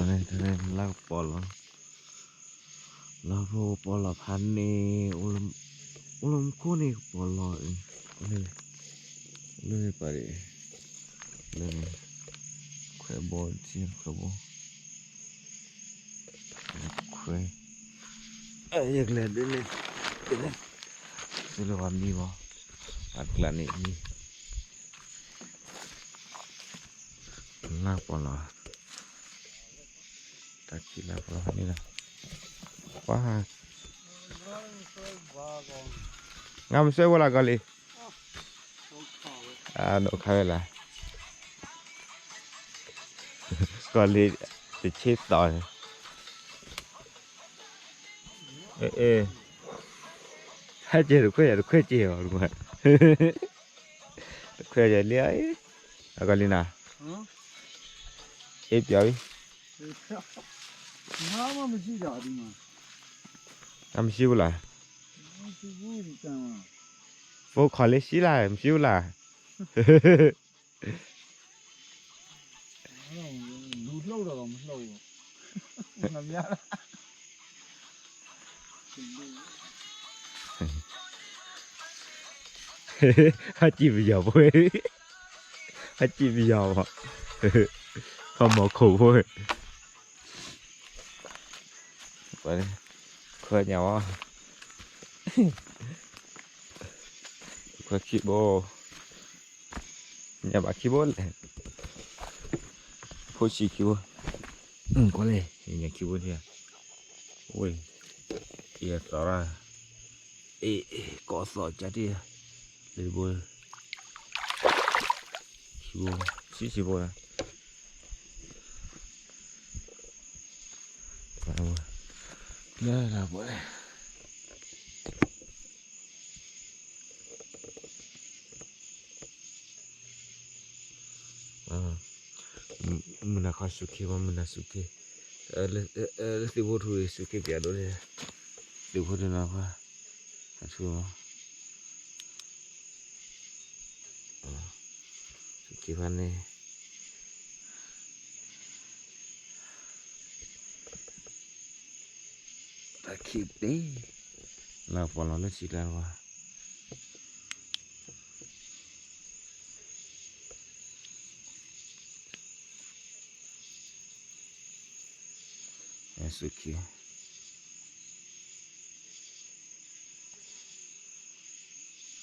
န့ၣ် လၢကပီၤလီၤ, လၢဖိကပီၤလီၤဖးန့ၣ်, အိၣ်လၢမူခိၣ်န့ၣ်ကပီၤလီၤ, လၢန့ၣ်ပၤဒံး, လၢန့ၣ်, ခွဲးဘိ, ခွဲးဘိ, ခွဲး, ယကလဲၤဒ်န့ၣ်, သုလၢပှၤမံဘၣ်, အကျါန့ၣ်မံ လၢပီၤလီၤ, တၢ်ခံးလၢပီၤလီၤန့ၣ်လီၤ, ပှၤ, ငါမဆွဲဝဲလၢကီၢ်လံ, အဒိးခါဝဲလၢ ကီၢ်လံ, တဆ့သီန့ၣ်, အဲ, ဟဲက့ၤတခွဲးယၤတခွဲးက့ၤအီၤ, တခွဲးယၤလံ, အကီၢ်လံနၤ, အ့ပျီၤအံၤ, အမဆံးဘူးလၢ်, ဖိခီၣ်လၢဆံးလၢ်, မဆံးဘူးလၢ် ဟဲစံၣ်ပယီၤဖိ, ဟဲစံၣ်ပယီၤဖိ, ဟဲမီၤခိၣ်ဖိ, ခွဲးညါဝဲ, ခွဲးခံဘိ, ညါဘၣ်ခံဘိလဲၣ်, ဖိဆံးခံဘိ, ကွၢ်လဲၣ်, ညါခံဘိန့ၣ်, ဝဲ, ယသီရၣ်, အ့, ကိးသီကၢ်တ့ၢ်, လၢတဘိ, ခံဘိ, ဆံးဆံးဘိလီၤ လၢလၢပှဲၤ, မုၢ်နၤခီစူးခ့ဘၣ် မုၢ်နၤစူးခ့, လၢသုးဖိထူစူးခ့ပျးဒိၣ်န့ၣ်, သုးဖိတနီၤခွါ, အထူ, စူးခ့ဖဲန့ၣ် တၢ်ခံးတ့ၢ်, လၢပီၤလီၤလၢဆံးကျါလီၤ, စူးခ့